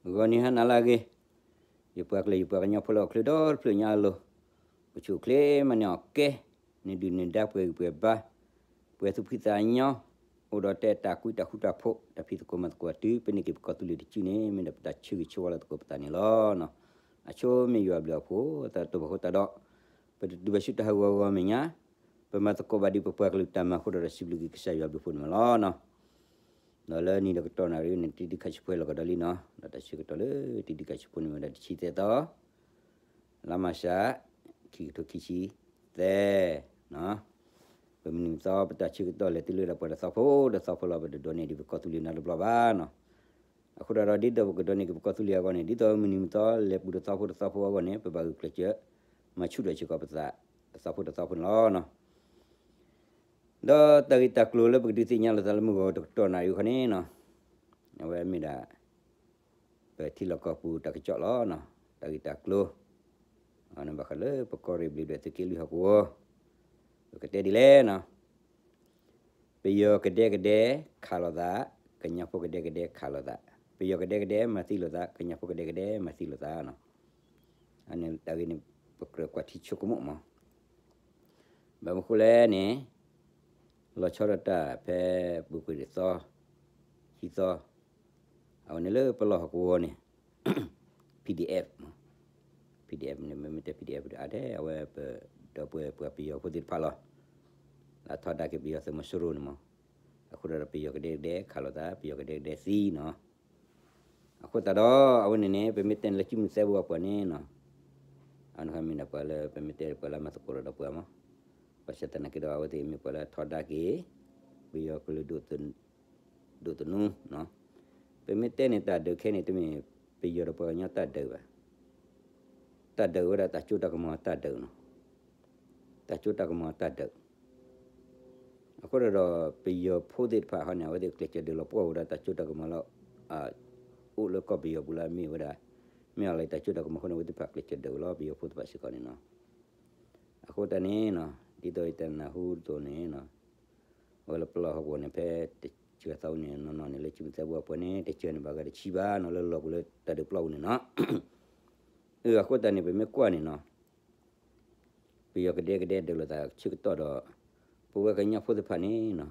ဂီၤနံၤဟါနၤလၢအဂ့ၤ, ယပှၤကလုာ်ယပှၤကညီဖိလၢအိၣ်ချ့ဒီတဖျၢၣ်ညါအလိၤ, အိၣ်ဆူၣ်အိၣ်ချ့မၤန့ၢ်အီၣ်ကဲ, န့ၢ်ဒုၣ်န့ၢ်ဒါပှဲၤဂံၢ်ပှဲၤဘါ, ပှဲၤသူၣ်ဖှံသးညီ, အိၣ်ဒီးတဲတၢ်ကွံတၢ်ဃူတၢ်ဖိး တၢ်ဖံးသကိးမၤသကိးတုၤ ပန့ၢ်က့ၤပကီၢ်သူလ့ၤတစုန့ၣ် မ့ၢ်ဒၣ်ပတၢ်ဆၢဂ့ၤဆၢဝါလၢသကိးပသးန့ၣ်လီၤ. အဆိမ့ၢ်ယွၤအဘျုးအဖှိၣ် တၢ်တိာ်ပာ်ဃိတၢ်ဒီး ပတတုၤဘၣ်ဆူတၢ်ဟးဂီၤအဂီၢ်အမဲာ်ညါ, ပမၤသကိးဘၣ်ဒ်ပပှၤကလုာ်တၢ်မၤအဃိဒီး ဒီးစံးဘျုးက့ၤကစၢ်ယွၤအဘျုးအဖှိၣ်န့ၣ်မးလီၤ. ဒီးလၢနံၤဒီးကတီၢ်နၣ်ရံၣ်န့ၣ် တံဒံခးဆူၣ်ဖဲလီၤကဒီးလံနီၤ, ဒီးတၢ်ဆၢကတီၢ်လၢတံဒံခးဆူၣ်ဖိန့ၣ်မ့ၢ်ဝဲဒၣ်တဆံသၢသီ လါမၢ်ၡး ခံကထိခံဆံသၢ, ပမုၢ်နံၤမုၢ်သီ ပတၢ်ဆၢကတီၢ်လဲၤတုၤလၢဒၣ်ပှၤတသီဖိတသီဖိလီၤ. ပတဒိးန့ၢ်ဒံးပကီၢ်သူလ့ၤနီတဘျီဘၣ်နီၤ. အဃိဒီး ဒ်သိးပကဒိးန့ၢ်က့ၤပကီၢ်သူလ့ၤအဂီၢ်န့ၣ် ဒ်သိးမုၢ်နံၤမုၢ်သီလဲၤပူၤတသီဖိတသီဖိအဂီၢ်န့ၣ် ပဘၣ်ဂုာ်ကျဲးစၢး မၤဆူၣ်ထီၣ်စ့ၢ်ကီးပသး တသီဖိတသီဖိန့ၣ်လီၤ. ဒီးတၢ်ဂ့ၢ်တၢ်ကျိၤလၢပကဒုးသ့ၣ်ညါလိာ်သးလၢမုၢ်ဂီၤတကတီၢ်နၣ်ရံၣ်ခီန့ၣ်နီၤ, အဝဲမ့ၢ်ဒၣ် ပထံလီၢ်ကီၢ်ပူၤတၢ်ကစီၣ်လီၤ. တၢ်ဂ့ၢ်တၢ်ကျိၤ အန့ၣ်ဘၣ်ဃးလၢပကီၢ်ရ့ၣ်ဘျ့းဒွဲၣ်သုးက့လွံၢ်ဟီၣ်ကဝီၤ, ပကတဲဒ်လဲၣ်နီၤ, ပယီၤကဒဲကဒဲခးလိာ်သး, ကညီဖိကဒဲကဒဲခးလိာ်သး, ပယီၤကဒဲကဒဲမၤသံလိာ်သး, ကညီဖိကဒဲကဒဲမၤသံလိာ်သးနီၤ. အန့ၣ်တၢ်ဂ့ၢ်န့ၣ် ပကြၢးကွၢ်ထံဆိကမိၣ်မး. ဘၣ်မနုၤဃိလဲၣ်န့ၣ် လီၤဆီဒၣ်တၢ်ဖဲပူၤကွံာ်သီ ခံသီ အဝဲန့ၣ်လၢပလီၢ်ဟီၣ်ကဝီၤန့ၣ် PDF မး, PDF န့ၣ် မ့မ့ၢ်တဲ PDF ဒီးအါထဲအဝဲပဒီပုၢ်ဝဲၢ်ပှၤပယီၤဖိသ့ၣ်တဖၣ်လီၤ. လၢထီဒါက့ၤပယီၤသုးမီၤစိရိၤန့ၣ်မး, အဃိဒီးပယီၤကဒဲကဒဲခးလိာ်သး, ပယီၤကဒဲကဒဲသံနီၤ. အဃိသတးဒီး အဝဲန့ၣ်န့ၣ် ပမ့ၢ်တဲန့ၣ်လၢစုမုၢ်သၢဘိအပှၤန့ၣ်နီၤ, အန့ၣ်ခီမ့ၢ်ဒၣ်ပှၤလၢပမ့ၢ်တဲပှၤလၢအမၤသကိးဒီးပှၤမး, ဘၣ်ဆၣ်သနာ်က့ဒီး အဝဲသ့ၣ်မ့ၢ်ပှၤလၢထီဒါက့ၤ ပယီၤကလုာ်ဒိၣ် ဒိၣ်သနူ, ပမ့ၢ်တဲန့ၣ်တၢ်ဒုးခဲန့ၣ် တမ့ၢ်ပယီၤဒီးပှၤကညီတၢ်ဒုးဘၣ်, တၢ်ဒုးဝဲဒၣ်တၢ်စိတၢ်ကမီၤတၢ်ဒုးနီၤ, တၢ်စိတၢ်ကမီၤတၢ်ဒုး. အဃိဒီး ပယီၤဖိသ့ၣ်တဖၣ်ဟီန့ၣ် အဝဲသ့ၣ်ကျဲးစၢးဒုးလီၤပှီၢ်ဝဲဒၣ်တၢ်စိတၢ်ကမီၤလၢ အိၣ်လၢကီၢ်ပယီၤပူၤလၢအမ့ၢ်ဝဲဒၣ် မ့ၢ်အီၤလၢတၢ်စိတၢ်ကမီၤအဃိန့ၣ် အဝဲသ့ၣ်တဖၣ်ကျဲးစၢးဒုးလီၤ ပယီၤဖိသ့ၣ်တဖၣ်စ့ၢ်ကီးန့ၣ်နီၤ. အဃိတၢ်န့ၣ်နီၤ ဒ်သိးယတနၢ်ဟူအသိးန့ၣ်နီၤ, အဝဲလၢပလီၢ်ဟီၣ်ကဝီၤန့ၣ် ဖဲတစှၤသီန့ၣ်နီၤနီၤန့ၣ် လၢစုမုၢ်သၢဘိအပှၤန့ၣ် တစှၤန့ၣ်ဘၣ်ဂၤတဆံဘၣ်နီၤ လၢလီၢ်ပူၤလၢတၢ်ဒုးပျီပူၤန့ၣ်နီၤ. အဃိတၢ်န့ၣ် ပမ့ၢ်ကွၢ်န့ၣ်နီၤ ပယီၤကဒဲကဒဲဒုးလိာ်သးဆၢကတီၢ်ဒီး ပဝဲကညီဖိသ့ၣ်တဖၣ်န့ၣ်နီၤ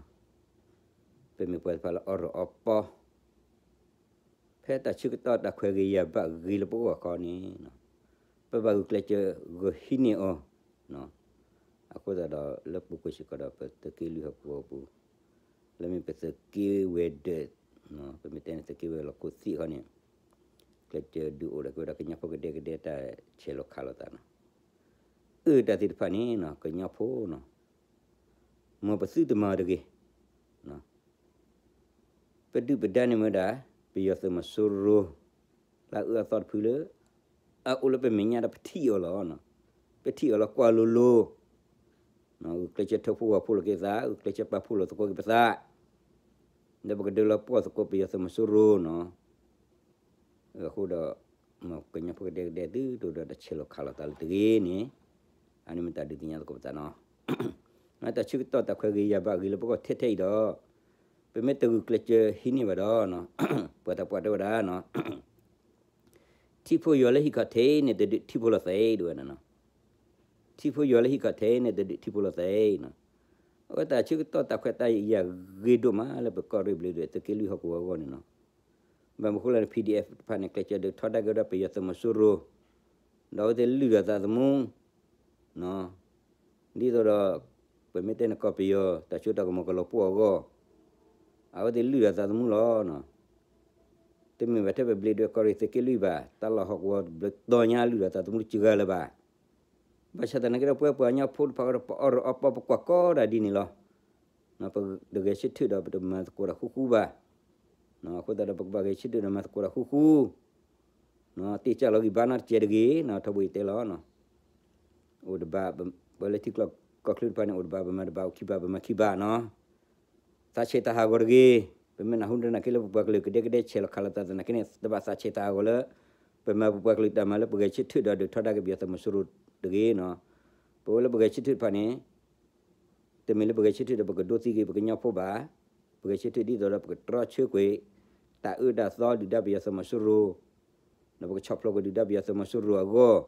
ပမ့ၢ်ပှၤတဖၣ်လၢအီၣ်ရီၣ်အီပီ ဖဲတၢ်ဆၢကတီၢ်တၢ်ခွဲးဂ့ၤယာ်ဘၣ်ဂ့ၤလၢပဂီၢ်ခီန့ၣ်နီၤ ပဘၣ်ဂုာ်ကျဲးစၢးဂီၤဟံးန့ၢ်အီၤ. အဃိသတးဒီးလၢပူၤကွံာ်စ့ၢ်ကီးဒီးပသုးက့လွံၢ်ဟီၣ်ကဝီၤပူၤ လၢမ့ၢ်ပသုးက့ဝဲၤဒၢး ပမ့ၢ်တဲန့ၣ်သုးက့ဝဲၤလီၢ်ခိၣ်သံၣ်ခီန့ၣ် ကျဲးစၢးဒုးအိၣ်ဒီးက့ၤဝဲဒၣ်ကညီဖိကဒဲကဒဲတၢ်ဆဲးလီၤခးလိာ်သးနီၤ. အၢ တၢ်သ့ၣ်တဖၣ်န့ၣ်နီၤ ကညီဖိနီၤ မ်ပသုတမၤတဂ့ၤ ပဒုၣ်ပဒါန့ၣ်မ့ၢ်ဝဲဒၣ် ပယီၤသုးမီၤစိရိၤ လၢအအၢအသီတဖုလၢ အအိၣ်လၢပမဲာ်ညါဒီးပထံၣ်အီၤလီၤ. ပထံၣ်အီၤလီၤကွၢ်လိၤလိၤ ဂုာ်ကျဲးစၢးထၢဖှိၣ်ဝၢ်ဖှိၣ်လိာ်က့ၤသး ဂုာ်ကျဲးစၢးပာ်ဖှိၣ်လိာ်သကိးက့ၤပသး ဒီးပကဒုးလီၤပှီၢ်သကိးပယီၤသုးမီၤစိရိၤနီၤ. အဃိဒီး မ်ကညီဖိကဒဲကဒဲသုတအိၣ်ဒီးတၢ်ဆဲးလီၤခးလိာ်သးလၢတဂ့ၤန့ၣ် အန့ၣ်မ့ၢ်တၢ်ဒုးသ့ၣ်ညါသကိးပသးနီၤ. တၢ်ဆၢကတီၢ်တၢ်ခွဲးဂ့ၤယာ်ဘၣ်ဂ့ၤလၢပဂီၢ်ထဲထဲအံၤဒီး ပမ့ၢ်တဂုာ်ကျဲးစၢးဟံးန့ၢ်ဘၣ်ဒီး ပှၤသးပှၢ်တဲဝဲဒၣ်နီၤ ထံဖိယွၤလၢဟံၣ်ခီၣ်ထံးန့ၣ် တဒုးထံဖိလီၤသဲးဒ်ဝဲဒၣ်နီၤ. ထံဖိယွၤလၢဟံၣ်ခီၣ်ထံးန့ၣ် တဒုးထံဖိလီၤသဲးနီၤ. အဝဲတၢ်ဆၢကတီၢ်တၢ်ခွဲးတၢ်ယာ်ဂ့ၤဒိၣ်မးလၢပကီၢ်ရ့ၣ်ဘျ့းဒွဲၣ်သုးက့လွံၢ်ဟီၣ်ကဝီၤအဂီၢ်န့ၣ်နီၤ. ဘၣ်မနုၤဃိလဲၣ်န့ၣ် PDF တဖၣ်န့ၣ် ကျဲးစၢးဒုးထီဒါက့ၤဝဲဒၣ်ပယီၤသုးမီၤစိရိၤ ဒီးအဝဲသ့ၣ်လုၢ်ဒီးသးသမူ ဒ်သိးဒီး ပမ့ၢ်တဲန့ၣ်ကီၢ်ပယီၤ တၢ်စိတၢ်ကမီၤကလီၤပှီၢ်အဂီၢ် အဝဲသ့ၣ်လုၢ်ဒီးသးသမူလီၤ. တမ့ၢ်ဘၣ်ထဲပဘျ့းဒွဲၣ်ကီၢ်ရ့ၣ်သုးက့လွံၢ်ဘၣ် တၢ်လီၢ်ဟီၣ်ကဝီၤဘျၢတီၤညါလုၢ်ဒီးသးသမူတစှၤလၢၤဘၣ်. ဘၣ်ဆၣ်သနာ်က့ဒီး ပဝဲပှၤကညီဖိတဖၣ်ဃီဒီး ပအီၣ်ရီၣ်အီပီပကွၢ်ကီဒၣ်ဒ်န့ၣ်လီၤ. ပတဂဲၤဆၢထၢၣ်ဒီးပတမၤသကိးတၢ်ဃူဃူဘၣ်. အဃိသတးဒီး ပကဘၣ်ဂဲၤဆၢထၢၣ်ဒီးမၤသကိးတၢ်ဃူဃူ တ့ၢ်ကၢ်လီၤဂံၢ်ဘါနီတစဲးတဂ့ၤနီၤ ထီဘိယတဲလီၤ. အိၣ်တဘၣ် ပှၤလၢထံချၢကီၢ်ချၢတဖၣ်န့ၣ် အိၣ်တဘၣ်ပမၤတဘၣ် အိၣ်ခံဘၣ်ပမၤခံဘၣ်နီၤ. သးဆဲးသးဟးဂီၤတဂ့ၤ. ပမ့ၢ်နၢ်ဟူသနာ်က့လၢပပှၤကလုာ်ကဒဲကဒဲဆဲးလီၤခးလိာ်သးသနာ်က့န့ၣ် တဘၣ်သးဆဲးသးဟးဂီၤလၢ ပမၤပပှၤကလုာ်တၢ်မၤလၢပဂဲၤဆၢထၢၣ်ဒီးဒုးထီဒါက့ၤပယီၤသုးမီၤစိရိၤတဂ့ၤနီၤ. ပဝဲလၢပဂဲၤဆၢထၢၣ်တဖၣ်န့ၣ် တမ့ၢ်လၢပဂဲၤဆၢထၢၣ်ဒီးပကဒိးသံက့ၤပကညီဖိဘၣ်. ပဂဲၤဆၢထၢၣ်ဒ်သိးဒီးပကတြီဆၢကွံာ် တၢ်အၢတၢ်သီဒုၣ်ဒါပယီၤသုးမီၤစိရိၤ ဒီးပကဆီၣ်ဖျိးကဒုၣ်ဒါပယီၤသုးမီၤစိရိၤအဂီၢ်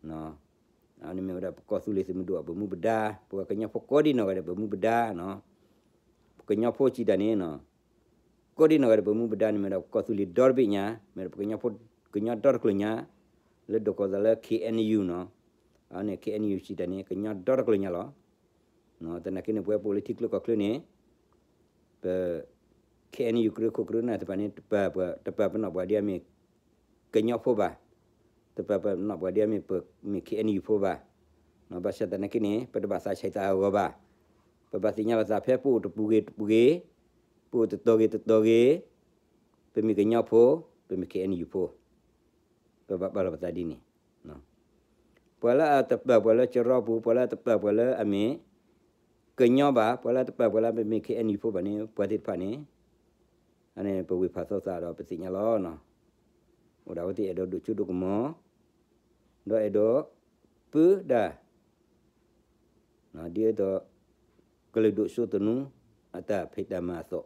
န့ၣ်မ့ၢ်ဝဲဒၣ်ပကီၢ်သူလ့ၤသုးမုၢ်ဒိၣ်အပမူပဒါ, ပှၤကညီဖိကိးဒံနီၢ်ဂၤဒဲးပမူပဒါ, ပကညီဖိစံးတၢ်န့ၣ် ကိးဒံနီၢ်ဂၤဒဲးပမူပဒါန့ၣ် မ့ၢ်ဝဲဒၣ်ပကီၢ်သူလ့ၤဒီတဘ့ၣ်ညါ, မ့ၢ်ဝဲဒၣ်ပကညီဖိ ကညီဒီတကလုာ်ညါ, လၢဒိးကိးသးလၢ K N U န့ၣ်, အန့ၣ် K N U စံးတၢ်န့ၣ် ကညီဒီတကလုာ်ညါလီၤ. သနာ်က့န့ၣ် ပဝဲပအိၣ်လၢထံချၢကီၢ်ချၢန့ၣ် ပ K N U ကရၢခိၣ်ကရၢနၢ်တဖၣ်န့ၣ် တပာ်ပှၤ တပာ်ပနီၣ်ပှၤဒ်အမ့ၢ် ကညီဖိဘၣ်, တပာ်ပနီၣ်ပှၤဒ်အမ့ၢ် ပမ့ၢ် K N U ဖိဘၣ်, ဘၣ်ဆၣ်သနာ်က့န့ၣ် ပတဘၣ်သးဆံးသးအဂီၢ်ဘၣ်, ပဘၣ်သ့ၣ်ညါလီၤသးဖဲပအိၣ်တပူၤဂ့ၤတပူၤဂ့ၤ, ပအိၣ်တတီၤဂ့ၤတတီၤဂ့ၤ, ပမ့ၢ်ကညီဖိ, ပမ့ၢ် K N U ဖိ, ပဘၣ်ပာ်လီၤပသးဒ်န့ၣ် ပှၤလၢအတပာ်ပှၤလၢကရၢပူၤ, ပှၤလၢအတပာ်ပှၤလၢအမ့ၢ် ကညီဘၣ်, ပှၤလၢအတပာ်ပှၤလၢအမ့ၢ် K N U ဖိဘၣ်န့ၣ် ပှၤသ့ၣ်တဖၣ်န့ၣ် အန့ၣ် ပဝ့ၢ်ဖးသီသးဒီးပသ့ၣ်ညါလီၤ. အိၣ်ဒၣ်ဝဲသ့ၣ်အဲၣ်ဒိးဒိၣ်စိဒိၣ်ကမီၤ, ဒီးအဲၣ်ဒိး ပၢဒၣ် ဒ်သိး ကလုာ်ဒိၣ်စိသနူ အတၢ်ဖံးတၢ်မၤအသိး,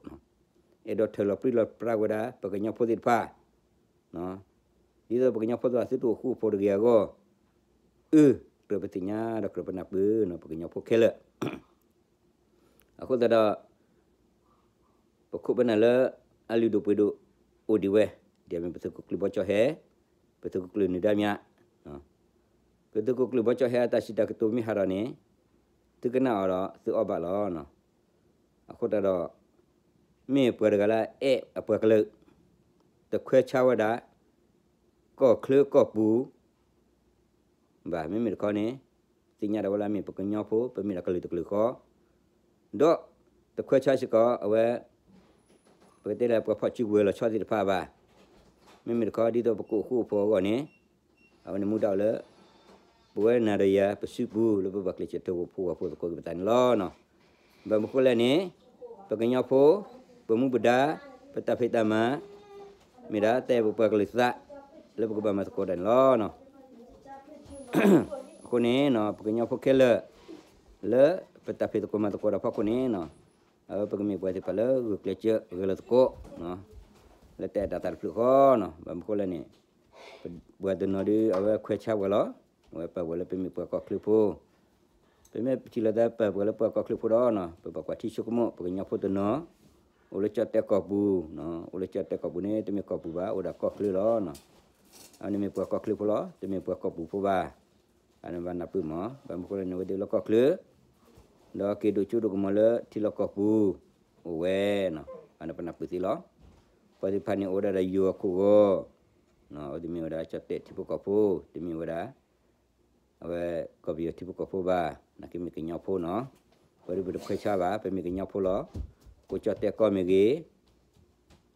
အဲၣ်ဒိးထၢၣ်လီၤပြံလီၤပြါဝဲဒၣ် ပကညီဖိသ့ၣ်တဖၣ်, ဒ်သိးပကညီဖိသ့ၣ်တဖၣ်သုတအိၣ်ဃူအိၣ်ဖိးတဂ့ၤအဂီၢ်, အၢ ကြၢးပသ့ၣ်ညါဒီးကြၢးပနၢ်ပၢၢ် ပကညီဖိခဲလၢာ် အဃိသတးဒီး ပခိၣ်ပနၢ်လၢ အလုၢ်ဒိၣ်ပှ့ၤဒိၣ်အိၣ်ဒံးဝဲ, ဒ်အမ့ၢ်ပသုးခိၣ်ကျၢၢ်ဘီကၠီၣ်ဟဲ, ပသုးခိၣ်ကျၢၢ်နုာ်ဒါမၠး, ပသုးခိၣ်ကျၢၢ်ဘီကၠီၣ်ဟဲအတၢ်စံးတၢ်ကတိၤမ့ၢ်ဟးထီၣ်န့ၣ်, သုကနၣ်အီၤဒီးသုအီၣ်ဘၣ်လီၤ. အဃိသတးဒီး မ့ၢ်ပှၤတဂၤလၢအအဲၣ်အပှၤကလုာ်, တခွဲးဆါဝဲဒၣ် ကီၢ်ချၢကီၢ်ပူၤ ဘၣ်, မ့မ့ၢ်တခီန့ၣ် သ့ၣ်ညါဒၣ်ဝဲလၢအမ့ၢ်ပကညီဖိ ပမ့ၢ်ဒၣ်ကလုာ်တကလုာ်ဃီ, ဒီးတခွဲးဆါစ့ၢ်ကီးအဝဲ ပကတဲလၢပှၤဖီၣ်စုကဝဲၤလီၤဆီသ့ၣ်တဖၣ်ဘၣ်. မ့မ့ၢ်တခီဒ်သိးပကအိၣ်ဃူအိၣ်ဖိးအဂီၢ်န့ၣ်, အဝဲန့ၣ်မူဒါအိၣ်လၢ ပဝဲနၤဒီးယၤပစုပူၤလၢပဘၣ်ကျဲးစၢးထၢဖှိၣ်ဖိဝဲဖိသကိးက့ၤပသးန့ၣ်လီၤ. ဘၣ်မနုၤဃိလဲၣ်န့ၣ်, ပကညီဖိ ပမူပဒါ ပတၢ်ဖံးတၢ်မၤ မ့ၢ်ဒၣ်တၢ်အဲၣ်ပပှၤကလုာ်သး လၢပကဘၣ်မၤသကိးတၢ်န့ၣ်လီၤ. အဃိန့ၣ် ပကညီဖိခဲလၢာ် လၢပတၢ်ဖံးသကိးမၤသကိးတၢ်ဖီခိၣ်န့ၣ်, အဝဲပကမ့ၢ်ပှၤသ့ၣ်တဖၣ်လၢဂုာ်ကျဲးစၢးဂဲၤလိာ်သကိး လၢတၢ်အဲၣ်တၢ်သးတဖျၢၣ်ဃီ, ဘၣ်မနုၤဃိလဲၣ်န့ၣ်, ပှၤတနီၤဒီး အဝဲခွဲးဆါပှၤလီၤ. အဝဲပာ်ပှၤလၢပမ့ၢ်ပှၤကီၢ်ချၢဖိ, ပမ့ၢ်ပထံၣ်လိာ်သးပာ်ပှၤလၢပှၤကီၢ်ချၢဖိဒီး ပဘၣ်ကွၢ်ထံဆိကမိၣ် ပကညီဖိတနီၤ အိၣ်လၢကၠီၣ်တဲၣ်ကီၢ်ပူၤ, အိၣ်လၢကၠီၣ်တဲၣ်ကီၢ်ပူၤန့ၣ် တမ့ၢ်ကီၢ်ပူၤဘၣ်, အိၣ်ဒၣ်ကီၢ်ချၢလီၤ. အဝဲန့ၣ်မ့ၢ်ပှၤကီၢ်ချၢဖိလီၤ, တမ့ၢ်ပှၤကီၢ်ပူၤဖိဘၣ်. အန့ၣ်ဘၣ်နၢ်ပၢၢ်မး, ဘၣ်မနုၤဃိလဲၣ်န့ၣ် အဝဲသ့ၣ်လၢကီၢ်ချၢ ဒီးက့ၤဒိၣ်စိဒိၣ်ကမီၤလၢထံလီၢ်ကီၢ်ပူၤ အိၣ်ဝဲ, အန့ၣ်ပနၢ်ပၢၢ်သ့လီၤ. ပှၤသ့ၣ်တဖၣ်န့ၣ်အိၣ်ဝဲဒၣ်ဒီးယိၤအခိၣ်ဂီၤ, အဝဲသ့ၣ်မ့ၢ်ဝဲဒၣ်ကၠီၣ်တဲၣ်ထံဖိကီၢ်ဖိ, တမ့ၢ်ဝဲဒၣ် အဝဲကီၢ်ပယီၤထံဖိကီၢ်ဖိဘၣ်, နာ်က့မ့ၢ်ကညီဖိနီၤ. ပဝဲဒၣ်ပတခွဲးဆါဘၣ်, ပမ့ၢ်ကညီဖိလီၤ. အိၣ်ကၠီၣ်တဲၣ်ကီၢ်မ့ၢ်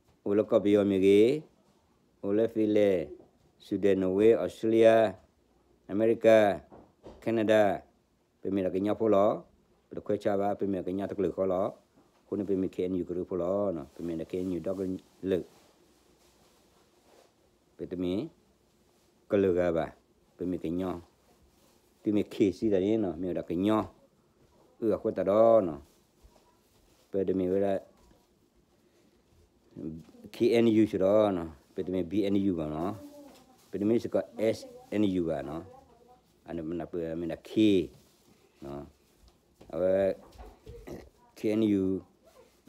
ဂ့ၤ, အိၣ်လၢကီၢ်ပယီၤမ့ၢ်ဂ့ၤ, အိၣ်လၢ Finland, Sweden, Norway, Australia, America, Canada, ပမ့ၢ်ဒၣ်ကညီဖိလီၤ. ပတခွဲးဆါဘၣ်, ပမ့ၢ်ကညီတကလုာ်ဃီလီၤ. အဃိန့ၣ် ပမ့ၢ် K N U ကရၢဖိလီၤ. ပမ့ၢ်ဒၣ် K N U ဒီကလုာ် ပတမ့ၢ် ကလုာ်ဂၤဘၣ်, ပမ့ၢ်ကညီ, သုမ့ၢ် K စံးတၢ်န့ၣ် မ့ၢ်ဝဲဒၣ်ကညီ, အၢ အဃိသတးဒီး ပတမ့ၢ်ဝဲဒၣ် K N U စ့ၢ်ဒီး ပတမ့ၢ် B N U ဘၣ်နီၤ, ပတမ့ၢ်စ့ၢ်ကီး S N U ဘၣ်နီၤ, အန့ၣ်ပနၢ်ပၢၢ်မ့ၢ်ဒၣ် K အဝဲ K N U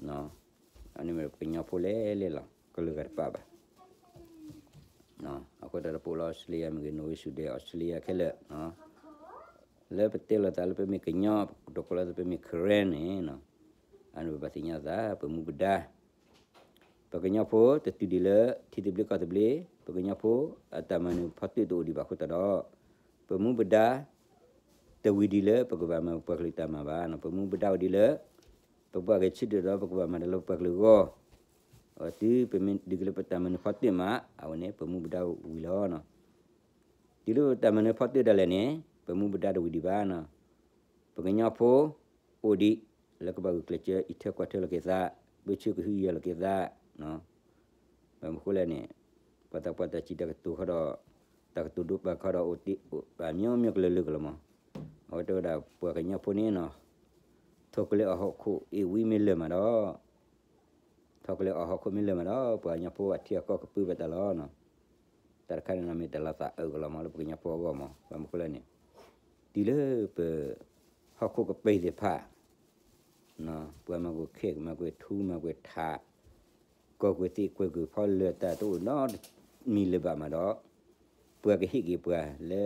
န့ၣ်မ့ၢ်ကညီဖိလဲၣ်လဲၣ်လီၤ, ကလုာ်ဂၤတပာ်ဘၣ်. အဃိသတးဒီး ပအိၣ်လၢ Australia မ့ၢ်ဂ့ၤ, Norway, Sweden, Australia ခဲလၢာ်, လၢပတဲလိာ်သးလၢပမ့ၢ်ကညီ, ပဒိးကိးလီၤသးပမ့ၢ် Karen န့ၣ်, အန့ၣ်ပဘၣ်သ့ၣ်ညါသး ပမူပဒါ ပကညီဖိတတုၤဒံးလၢထံသဘျ့ကီၢ်သဘျ့, ပကညီဖိအတၢ်မၤနၢၤဖီတၢၣ်တအိၣ်ဒံးဘၣ်အဃိသတးဒီး, ပမူပဒါ တဝံၤဒံးလၢပကဘၣ်မၤပပှၤကလုာ်တၢ်မၤဘၣ်. ပမူပဒါအိၣ်ဒံးလၢ ပဘၣ်ဂဲၤဆၢထၢၣ်ဒီးပကဘၣ်မၤတၢ်လၢပပှၤကလုာ်အဂီၢ်, အတုၤပမ့ၢ်ဒုးက့ၤလၢပတၢ်မၤနၢၤဖီတၢၣ်မး, အဝဲန့ၣ် ပမူပဒါဝံၤလီၤ. တုၤလၢပတၢ်မၤနၢၤဖီတၢၣ်ဒၣ်လဲာ်န့ၣ် ပမူပဒါတဝံၤဒံးဘၣ်. ပကညီဖိအိၣ်ဒံး လၢကဘၣ်ဂုာ်ကျဲးစၢး အံးထွဲကွၢ်ထွဲလိာ်က့ၤသး, ပၢဆှၢကဟုကယာ်လိာ်က့ၤသး, ဘၣ်မနုၤဃိလဲၣ်န့ၣ်, ပှၤသးပှၢ်တၢ်စံးတၢ်ကတိၤဃီဒီး တၢ်ကတိၤဒိပာ်ခီဒီးအိၣ်တ့ၢ် ပှၤမံၤမံၤကလုာ်လၢကလီၤမး, အဝဲတဲဝဲဒၣ်ပှၤကညီဖိန့ၣ်နီၤ, ထိၣ်ကလဲအဟီၣ်ခိၣ်အ့ၣ်ဝံမ့ၢ်လၢာ်မးဒီး, ထိၣ်ကလဲအဟီၣ်ခိၣ်မ့ၢ်လၢာ်မးဒီး ပှၤကညီဖိအထံအကီၢ်ကပၢဘၣ်တၢ်လီၤ. တၢ်တခါန့ၣ်မ့ၢ်တၢ်လီၤသးအၢၣ်ကလီၤမးလၢပကညီဖိအဂီၢ်မး, ဘၣ်မနုၤဃိလဲၣ်န့ၣ်, တုၤလၢပ ဟီၣ်ခိၣ်ကပၤသ့ၣ်တဖၣ် ပှၤမၤကွံာ်ခဲ မၤကွံာ်ထူ မၤကွံာ်ထး, ကိးကွံာ်သ့ၣ်ကွဲးကွံာ်ဖီလၢာ် တၢ်တအိၣ်နီတမံၤလၢၤဘၣ်မးဒီး, ပှၤကဟ့ၣ်က့ၤပှၤလၢ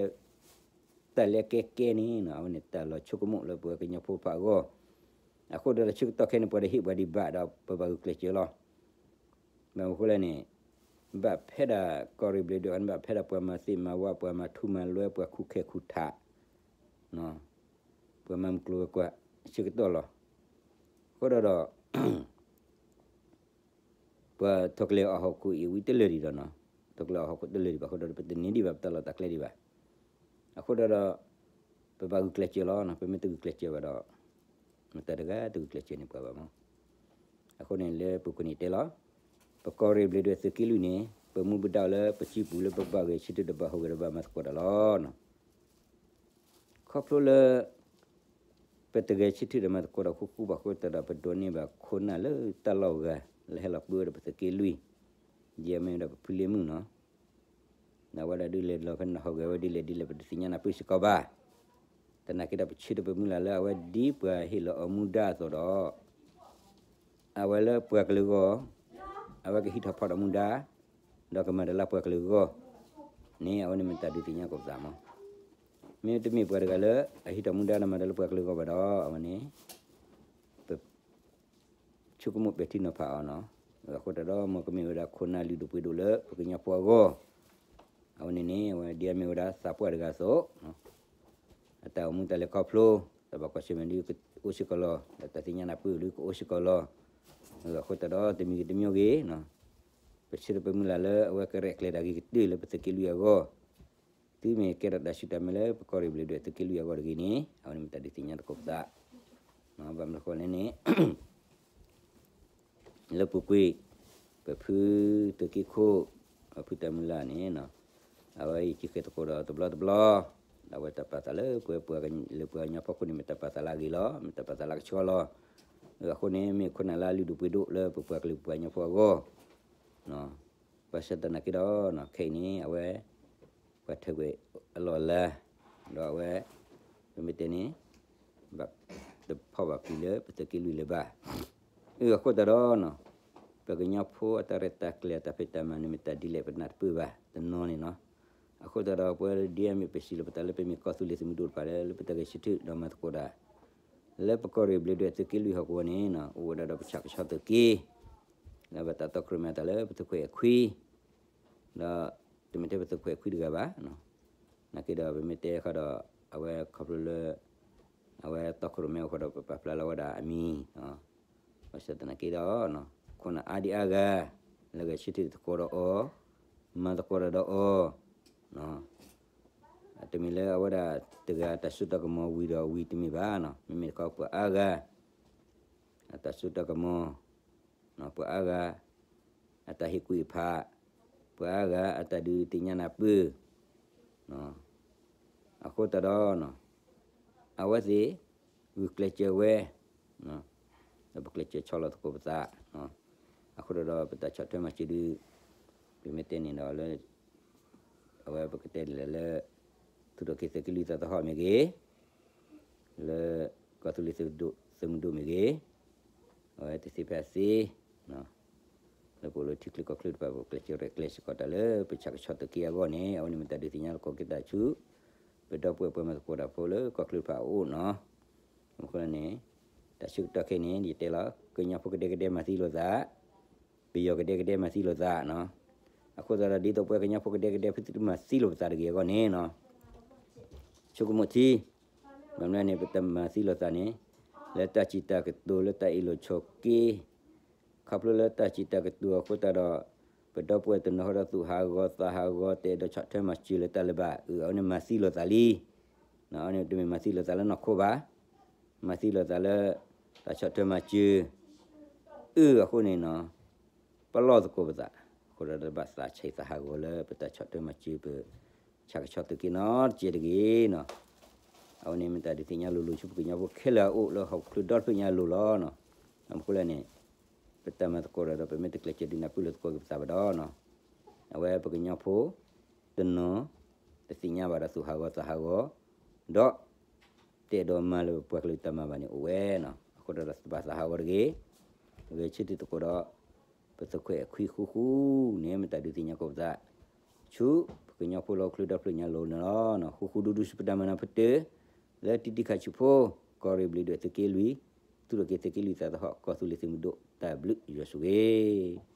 တၢ်လၢကဲကဲန့ၣ် အဝဲန့ၣ်တၢ်လီၤဆိကမိၣ်လၢပှၤကညီဖိတဖၣ်အဂီၢ်, အဃိဒီးလၢဆၢကတီၢ်ခဲအံၤန့ၣ် ပှၤတဟ့ၣ်ပှၤဒံးဘၣ်ဒီး ပဘၣ်ဂုာ်ကျဲးစၢးလီၤ. ဘၣ်မနုၤဃိလဲၣ်န့ၣ်, ဘၣ်ဖဲဒၣ်ကီၢ်ရ့ၣ်ဘျ့းဒွဲၣ်န့ၣ် ဘၣ်ဖဲဒၣ်ပှၤမၤသ့ၣ်မၤဝါ ပှၤမၤထူမၤလွဲ ပှၤခူၣ်ခဲခူၣ်ထး, ပှၤမၤမုၢ်ကျိၤဝဲၤကွာ် ဆၢကတီၢ်လီၤ. အဃိဒီးဒီး ပှၤထိၣ်ကလဲၤအီၣ်ဟီၣ်ခိၣ်အံၤဝံၤတလၢာ်ဒံးဒီးနီၤ, ထိၣ်ကလဲၤအီၣ်ဟီၣ်ခိၣ်တလၢာ်ဒံးဘၣ်အဃိဒီး ပတန့ၢ်ဒံးဘၣ်ပတၢ်လီၢ်တၢ်ကျဲဒံးဘၣ်. အဃိဒီးဒီး ပဘၣ်ဂုာ်ကျဲးစၢးလီၤ. ပမ့ၢ်တဂုာ်ကျဲးစၢးဘၣ်ဒီး မတၤတဂၤတဂုာ်ကျဲးစၢးန့ၢ်ပှၤဘၣ်မး. အဃိန့ၣ်လၢပူၤကွံာ်န့ၣ်တဲလီၤ, ပကီၢ်ရ့ၣ်ဘျ့းဒွဲၣ်သုးက့လွံၢ်န့ၣ် ပမူပဒါလၢပစုပူၤလၢပဘၣ်ဂဲၤဆၢထၢၣ်ဒီးဘၣ်ဟူးဂဲၤဒီးဘၣ်မၤသကိးတၢ်လီၤ. ခီဖျိလၢ ပတဂဲၤဆၢထၢၣ်ဒီးမၤသကိးတၢ်ဃူဃူဘၣ်အဃိသတးဒီး ပဒိးန့ၢ်ဘၣ်ခိၣ်နၢ်လၢတၢ်လီၢ်ဂၤ လၢဟဲလီၤပှ့ၤဝဲဒီးပသုးက့လွံၢ်, ဒ်အမ့ၢ်ဝဲဒၣ်ပဖုလ့မုၢ်နီၤ, အဝဲဒၣ်ဒုးလဲၤလီၤဖဲန့ၣ်ဟီၣ်ဂဲၤဝဲဒ်လဲၣ်ဒ်လဲၣ် ပတသ့ၣ်ညါနၢ်ပၢၢ်စ့ၢ်ကီးဘၣ်. သနာ်က့ဒီးပဆၢထၢၣ်ပမုၢ်လၢ်လၢအဝဲဒ်ပှၤဟ့ၣ်လီၤအီၤမူဒါအသိးဒီး အဝဲလၢပှၤကလုာ်အဂီၢ်, အဝဲကဟံးထီၣ်ဖီၣ်ဒီးမူဒါ, ဒီးကမၤတၢ်လၢပှၤကလုာ်အဂီၢ်န့ၣ် အဝဲန့ၣ်မ့ၢ်တၢ်ဒုးသ့ၣ်ညါကိးပသးမး. မ့တမ့ၢ်ပှၤတဂၤလၢအဟံးထီၣ်မူဒါဒီးမၤတၢ်လၢပှၤကလုာ်အဂီၢ်ဘၣ်ဒီး အဝဲန့ၣ် ပ ဆိကမိၣ်ပဲာ်ထံနီၤဖးအီၤနီၤ. အဃိသတးဒီး မ်ကမ့ၢ်ဝဲဒၣ်ခိၣ်နၢ်လုၢ်ဒိၣ်ပှ့ၤဒိၣ်လၢပကညီဖိအဂီၢ်, အဝဲန့ၣ်န့ၣ် အဝဲဒ်အမ့ၢ်ဝဲဒၣ်သးပှၢ်တဂၤအသိး အတၢ်အိၣ်မူတၢ်လဲၤခီဖျိ, တၢ်ဘၣ်ကွၢ်ဆၢၣ်မဲာ်ဒုးကအိၣ်စ့ၢ်ကီးလီၤ, ဒီးတၢ်သ့ၣ်ညါနၢ်ပၢၢ်ဒုးကအိၣ်စ့ၢ်ကီးလီၤ. အဃိသတးဒီး တမံၤဂ့ၤတမံၤဂ့ၤ, ပဆၢထၢၣ်ပမုၢ်လၢ်လၢအဝဲကရဲၣ်ကျဲၤတၢ်ဂ့ၤကတၢၢ်လၢပသုးက့လွံၢ်အဂီၢ်, တုၤမ့ၢ်ကဲထီၣ်တၢ်ဆူၣ်တၢ်မဲာ်လၢပကီၢ်ရ့ၣ်ဘျ့းဒွဲၣ်သုးက့လွံၢ်အဂီၢ်တဂ့ၤန့ၣ် အဝဲန့ၣ်မ့ၢ်တၢ်ဒုးသ့ၣ်ညါတကိးပသး. ဘၣ်မနုၤဃိလဲၣ်န့ၣ် လၢပူၤကွံာ် ပဖုသုးက့ခိၣ်, ပဖုတၢ်မုၢ်လၢ်န့ၣ်, အဝဲအံၤက့ၤဃ့ၢ်သကိးဒီးတဘျီတဘျီ, ဒီးအဝဲတၢ်ပာ်သးလၢပဝဲပှၤလၢပှၤကညီဖိအဃိန့ၣ် မ့ၢ်တၢ်ပာ်သးလၢအဂ့ၤလီၤ, မ့ၢ်တၢ်ပာ်သးလၢအကဆှီလီၤ. အဃိန့ၣ် မ့ၢ်ခိၣ်နၢ်လၢအလုၢ်ဒိၣ်ပှ့ၤဒိၣ်လၢပပှၤကလုာ်ပပှၤကညီဖိအဂီၢ်, ဘၣ်ဆၣ်သနာ်က့ဒီး ခဲအံၤန့ၣ် အဝဲ ပှၤထၢကွံာ်အလီၢ်အလၤ, ဒီးအဝဲ ပမ့ၢ်တဲန့ၣ် ဘၣ်တဖီၣ်ဘၣ်ပျံၤလၢပသုးက့လွံၢ်လၢၤဘၣ်. အဃိသတးဒီး ပကညီဖိအတၢ်ရဲၣ်တၢ်ကျဲၤအတၢ်ဖံးတၢ်မၤန့ၣ်မ့ၢ်တၢ်ဒ်လဲၣ်ပနၢ်တပၢၢ်ဘၣ်တနီၤန့ၣ်နီၤ. အဃိသတးဒီး ပဝဲဒ်အမ့ၢ်ပစံးလီၤပသးလၢပမ့ၢ်ကီၢ်သူလ့ၤသုးမုၢ်ဒိၣ်တဖၣ်လၢ လၢပတၢ်ဂဲၤဆၢထၢၣ်ဒီးမၤသကိးတၢ် လၢပကီၢ်ရ့ၣ်ဘျ့းဒွဲၣ်သုးက့လွံၢ်ဟီၣ်ကဝီၤန့ၣ် အိၣ်ဝဲဒၣ်ဒီးပဆၣ်ကဆီသုးက့ လၢဘၣ်တၢ်တီခိၣ်ရိၣ်မဲအသးလၢပသုးခွဲးအခွံ, ဒီးတမ့ၢ်ထဲပသုးခွဲးအခွံတဂၤဘၣ်, နာ်က့ဒီးပမ့ၢ်တဲဃီဒီး အဝဲခီဖျိလၢ အဝဲတီခိၣ်ရိၣ်မဲအဃိဒီး ပပာ်ဖျါလီၤဝဲဒၣ်အမံၤ, ဘၣ်ဆၣ်သနာ်က့ဒီး ခိၣ်နၢ်အါဒံအါဂၤ လၢဂဲၤဆၢထၢၣ်သကိးဒီးအီၤ, မၤသကိးတၢ်ဒီးအီၤ, တမ့ၢ်လၢအဝဲဒၣ်တဂၤတၢ်စိတၢ်ကမီၤဝံၤဒီးဝံၤတမ့ၢ်ဘၣ်, မ့မ့ၢ်တခီပှၤအါဂၤ အတၢ်စိတၢ်ကမီၤ, ပှၤအါဂၤ အတၢ်ဟ့ၣ်ကူၣ်ဟ့ၣ်ဖး, ပှၤအါဂၤအတၢ်ဒုးသ့ၣ်ညါနၢ်ပၢၢ်, အဃိသတးဒီး အဝဲသ့ၣ် ဂုာ်ကျဲးစၢးဝဲ, ဒီးပကျဲးစၢးဆီလီၤသကိးပသး, အဃိသတးဒီး ပတၢ်ဆီၣ်ထွဲမၤစၢၤဒုး ပမ့ၢ်တဲန့ၣ်ဒီးလၢ အဝဲပကတဲဒ်လဲၣ်လၢ ထူၣ်ထီၣ်က့ၤသုးက့လွံၢ်သးသဟီၣ်မ့ၢ်ဂ့ၤ, လၢကီၢ်သူလ့ၤသုးမုၢ်ဒိၣ်မ့ၢ်ဂ့ၤ, အဝဲတသ့ဖဲအသ့ လၢပအိၣ်လၢထံချၢကီၢ်ချၢတဖၣ် ပကျဲးစၢးရဲၣ်ကျဲၤစ့ၢ်ကီးတၢ်လၢ ပဆၣ်ကဆီသုးက့အဂီၢ်န့ၣ် အဝဲန့ၣ်မ့ၢ်တၢ်ဒုးသ့ၣ်ညါသကိးက့ၤတၢ်ဆူ ပဒီပုၢ်ဝဲၢ်ပှၤမၤသကိးတၢ်ဖိလၢကီၢ်ချၢတဖၣ်အအိၣ်နီၤ. အဃိန့ၣ် တၢ်ဆၢကတီၢ်ခဲအံၤန့ၣ် ယတဲလီၤ ကညီဖိကဒဲကဒဲမၤသံလိာ်သး, ပယီၤကဒဲကဒဲမၤသံလိာ်သးနီၤ. အဃိသတးဒီး ဒ်သိးပှၤကညီဖိကဒဲကဒဲ ဖဲသုတမၤသံလိာ်ပသးတဂ့ၤအဂီၢ်န့ၣ်နီၤ ဆိကမိၣ်ထံ, ဘၣ်မနုၤန့ၣ် ပတမၤသံလိာ်သးန့ၣ် လၢတၢ်စံးတၢ်ကတိၤ လၢတၢ်အ့ၣ်လိာ်ဆိးက့, ခီဖျိလၢတၢ်စံးတၢ်ကတိၤအဃိသတးဒီး ပဒီပုၢ်ဝဲၢ်တနီၤဃီဒီးသူၣ်ဟးဂီၤသးဟးဂီၤ တဲဒီးဆီၣ်ထွဲမၤစၢၤလၢတၢ်လၢၤဘၣ်, အဝဲန့ၣ်မၤသံလိာ်သးလံ. အဝဲန့ၣ်တမ့ၢ်မၤသံလိာ်သးလၢနီၢ်ခိဘၣ်, မၤသံလိာ်သးလၢ တၢ်ဆီၣ်ထွဲမၤစၢၤ အၢ အဃိန့ၣ်နီၤ ပလီၢ်သကိးပသး, အဃိဒီးဘၣ်သးဆံးသးဟးဂီၤလၢပတၢ်ဆီၣ်ထွဲမၤစၢၤပ ဆၣ်ကဆီသုးက့နီတစဲးတဂ့ၤနီၤ. အဝဲန့ၣ်မ့ၢ်တၢ်ဒုးသ့ၣ်ညါလိၤလိၤဆူပကညီဖိခဲလၢာ်အအိၣ်လၢဟီၣ်ခိၣ်ချၢဒီတဖျၢၣ်ညါအလိၤလီၤ. အဃိလၢန့ၣ် ပတၢ်မၤသကိးတၢ်ဒီး ပမ့ၢ်တကျဲးစၢးဒုးနၢ်ပၢၢ်လိာ်သကိးက့ၤပသးဘၣ်ဒီး အဝဲပကညီဖိ တနီၤ တသ့ၣ်ညါဘၣ်ဒီးသူၣ်ဟးဂီၤသးဟးဂီၤ, ဒီး တအဲၣ်ဒိးမၤလၢပှၤကလုာ်တၢ်မၤဘၣ်န့ၣ်အိၣ်ဝဲနီၤ. အဃိဒီးတဘၣ်သးဟးဂီၤတဂ့ၤ, အဂ့ၢ်ဆၢထၢၣ်သကိးဒီး ပသခွဲးခွံဃူဃူန့ၣ် မ့ၢ်တၢ်ဒုးသ့ၣ်ညါကိးပသး ဆူပကညီဖိလၢဟီၣ်ခိၣ်ဒီဖျၢၣ်ညါလီၤန့ၣ်လီၤ. ဃူဃူဒူဒူဆူပတၢ်မၤနၢၤဖဲတၢၢ် လၢတံၤတံၤခးဆူၣ်ဖိ ကီၢ်ရ့ၣ်ဘျံးဒွဲၣ်သုးက့လွံၢ်, သူၣ်ထီၣ်က့ၤသုးက့လွံၢ်သးသဟီၣ် ကီၢ်သူလ့ၤသုးမုၢ်ဒိၣ် တၢ်ဘျုးယွၤဆိၣ်ဂ့ၤ